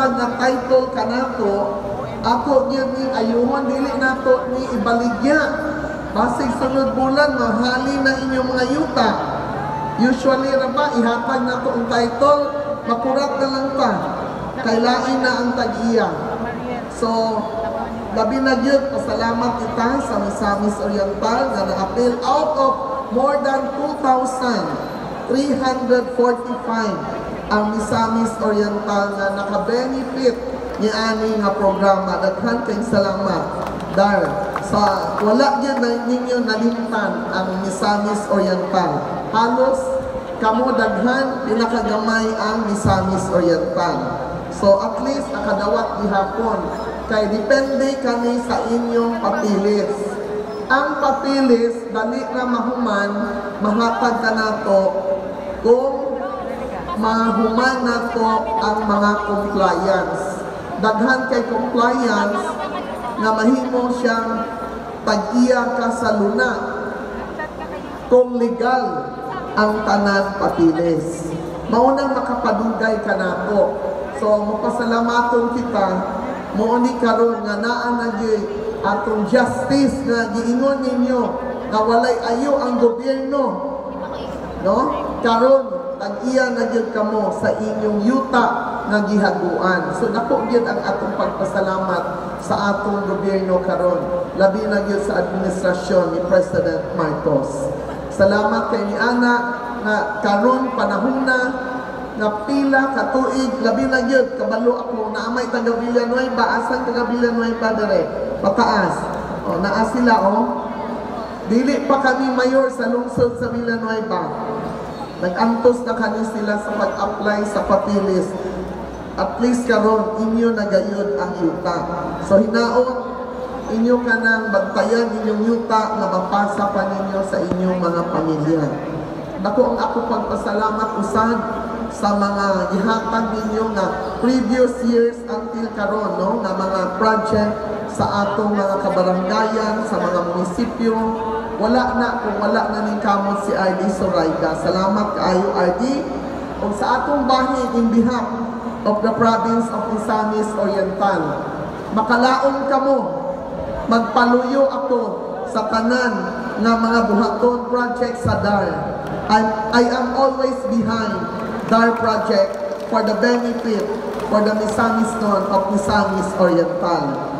gihatag nga title kanato, ako gyud ni ayuhon, dili nato ni ibaligya. Basig sunod bulan mahali na inyong mga yuta. Usually ra ba ihatag nato ang title, makurat na lang ta. Kay lain na ang tag-iya. So, labi na gyud pasalamat kita sa Misamis Oriental nga na-appeal out of more than 2,345 ang Misamis Oriental nga naka-benefit ni ani nga programa. Daghan kay salamat dar sa wala gyud na ninyo nalimtan ang Misamis Oriental. Halos kamo daghan, pinakagamay ang Misamis Oriental. So at least nakadawat gihapon kay depende kami sa inyong papilis. Ang papilis dali ra mahuman, mahatag kanato kung mahuman nato ang mga compliance. Daghan kay compliance nga mahimo siyang tag-iya ka sa luna kung legal ang tanan papilis. Maunang makapadugay ka nato. So mapasalamaton kita mo ni karon nga naa na gyud atong justice nga giingon ninyo nga walay ayo ang gobyerno, no? Karon tag-iya na gyud kamo sa inyong yuta nga gihaguan. So dako gyud ang atong pagpasalamat sa atong gobyerno karon, labi na gyud sa administrasyon ni President Marcos. Salamat kay ni ana nga karon panahon na nga pila ka tuig, labi na gyud kabalo ako naa may taga Villanueva. Asan taga Villanueva dere? Pataas. Oh, naa sila oh. Dili pa kami mayor sa lungsod sa Villanueva, nag-antos na kani sila sa pag-apply sa papilis. At least karon inyo na gayud ang yuta. So hinaot inyo kanang bantayan inyong yuta nga mapasa pa ninyo sa inyong mga pamilya. Dako ang ako pagpasalamat usad sa mga gihatag ninyo nga previous years until karon, no, nga mga project sa atong mga kabarangayan, sa mga munisipyo. Wala na kung wala na ning kamot si RD Zoraida. Salamat kaayo, RD. Ug sa atong bahin, in behalf of the province of Misamis Oriental, makalaom kamo, magpaluyo ako sa tanan nga mga buhaton project sa DAR. I am always behind DAR project for the benefit for the Misamisnon of Misamis Oriental.